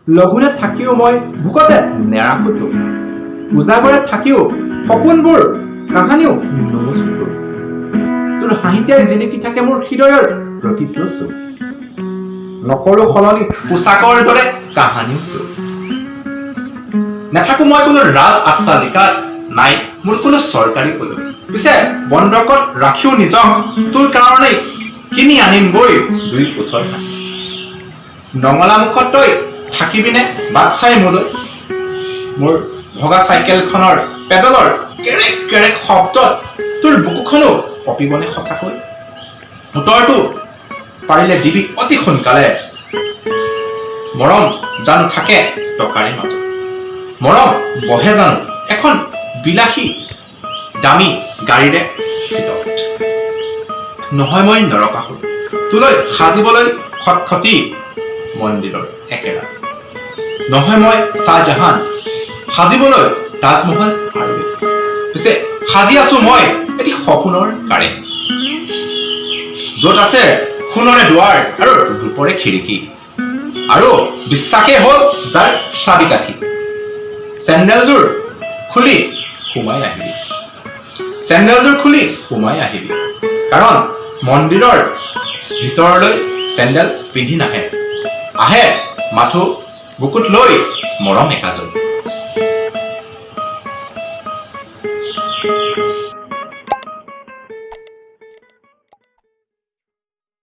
লঘোণে থাকিও মই ভোকতে নেৰাখো তোক। উজাগৰে থাকিও সপোনবোৰ কাহানিও নুমুচো তোৰ। তোৰ হাঁহিতে জিলিকি থাকে মোৰ হৃদয়ৰ প্ৰতিটো চুক। নকৰো সলনি পোছাকৰ দৰে কাহানিও তোৰ। নাথাকো মই কোনো ৰাজ আট্টালিকাত, নাই মোৰ কোনো চৰকাৰী পদবী। পিছে বন্ধকত ৰাখিও নিজক তোৰ কাৰণেই কিনি আনিমগৈ দুই ওঠৰ হাঁহি। নঙলা মুখত তই থাকিবিনে বাট চাই মোলৈ? মোৰ ভগা চাইকেলখনৰ পেডেলৰ কেৰেক কেৰেক শব্দত তোৰ বুকুখনো কঁপিবনে সঁচাকৈ? উত্তৰটো পাৰিলে দিবি অতি সোনকালে। মৰম জানো থাকে টকাৰে মাজত? মৰম বহে জানো এখন বিলাসী দামী গাড়ীৰে চিটত? নহয় মই নৰকাসুৰ, তোলৈ সাজিবলৈ খটখটি মন্দিৰৰ একেৰাতি। নহয় মই শ্বাহজাহান, সাজিবলৈ তাজমহল আৰু এটি। পিছে সাজি আছো মই এটি সপোনৰ কাৰেং, য'ত আছে সোণৰে দুৱাৰ আৰু ৰূপৰে খিৰিকী, আৰু বিশ্বাসেই হ'ল যাৰ চাবিকাঠি। চেণ্ডেলযোৰ খুলি সোমাই আহিবি, চেণ্ডেলযোৰ খুলি সোমাই আহিবি, কাৰণ মন্দিৰৰ ভিতৰলৈ চেণ্ডেল পিন্ধি নাহে, আহে মাথো বুকুত লৈ মৰম একাজলি।